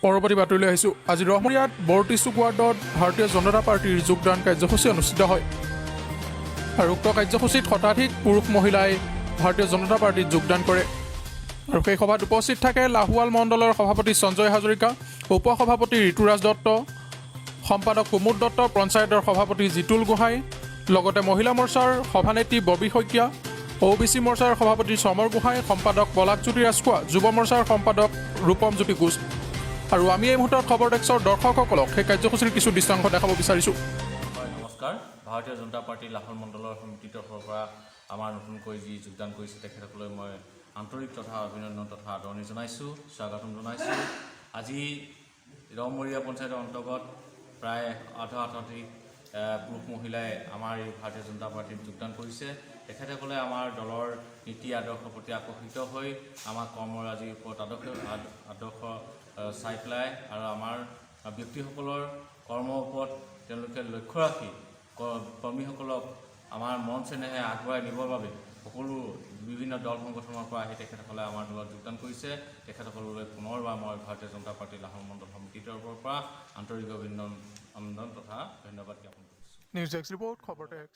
পৰৱৰ্তী বাতৰিলৈ আহিছোঁ। আজি ৰহমৰীয়াত বৰতিচুক ৱাৰ্ডত ভাৰতীয় জনতা পাৰ্টীৰ যোগদান কাৰ্যসূচী অনুষ্ঠিত হয় আৰু উক্ত কাৰ্যসূচীত শতাধিক পুৰুষ মহিলাই ভাৰতীয় জনতা পাৰ্টীত যোগদান কৰে। আৰু সেই সভাত উপস্থিত থাকে লাহোৱাল মণ্ডলৰ সভাপতি সঞ্জয় হাজৰিকা, উপ সভাপতি ঋতুৰাজ দত্ত, সম্পাদক কুমুদ দত্ত, পঞ্চায়তৰ সভাপতি জিতুল গোহাঁই, লগতে মহিলা মৰ্চাৰ সভানেত্ৰী ববী শইকীয়া, অ' বি চি মৰ্চাৰ সভাপতি সমৰ গোহাঁই, সম্পাদক পলাশজ্যোতি ৰাজখোৱা, যুৱ মৰ্চাৰ সম্পাদক ৰূপম জ্যোতি কোচ। আৰু আমি এই মুহূৰ্তত খবৰ ডেস্কৰ দৰ্শকসকলক সেই কাৰ্যসূচীৰ কিছু দৃশ্যাংশ দেখাব বিচাৰিছোঁ। হয়, নমস্কাৰ। ভাৰতীয় জনতা পাৰ্টীৰ লাহোৱাল মণ্ডলৰ সমিতিৰ তৰফৰ পৰা আমাৰ নতুনকৈ যি যোগদান কৰিছে, তেখেতসকলৈ মই আন্তৰিক তথা অভিনন্দন তথা আদৰণি জনাইছোঁ, স্বাগতম জনাইছোঁ। আজি ৰহমৰীয়া পঞ্চায়তৰ অন্তৰ্গত প্ৰায় 800ধিক পুৰুষ মহিলাই আমাৰ এই ভাৰতীয় জনতা পাৰ্টীত যোগদান কৰিছে। তেখেতসকলে আমাৰ দলৰ নীতি আদৰ্শৰ প্ৰতি আকৰ্ষিত হৈ, আমাৰ কৰ্মৰাজিৰ ওপৰত আদৰ্শ চাই পেলাই আৰু আমাৰ ব্যক্তিসকলৰ কৰ্মৰ ওপৰত তেওঁলোকে লক্ষ্য ৰাখি কৰ্মীসকলক আমাৰ মৰম চেনেহে আগবঢ়াই নিবৰ বাবে সকলো বিভিন্ন দল সংগঠনৰ পৰা আহি তেখেতসকলে আমাৰ দলত যোগদান কৰিছে। তেখেতসকললৈ পুনৰবাৰ মই ভাৰতীয় জনতা পাৰ্টী লাহোৱাল মণ্ডল সমিতিৰ তৰফৰ পৰা আন্তৰিক অভিনন্দন তথা ধন্যবাদ জ্ঞাপন কৰিছোঁ। নিউজ ডেস্ক ৰিপৰ্ট, খবৰ ডেস্ক।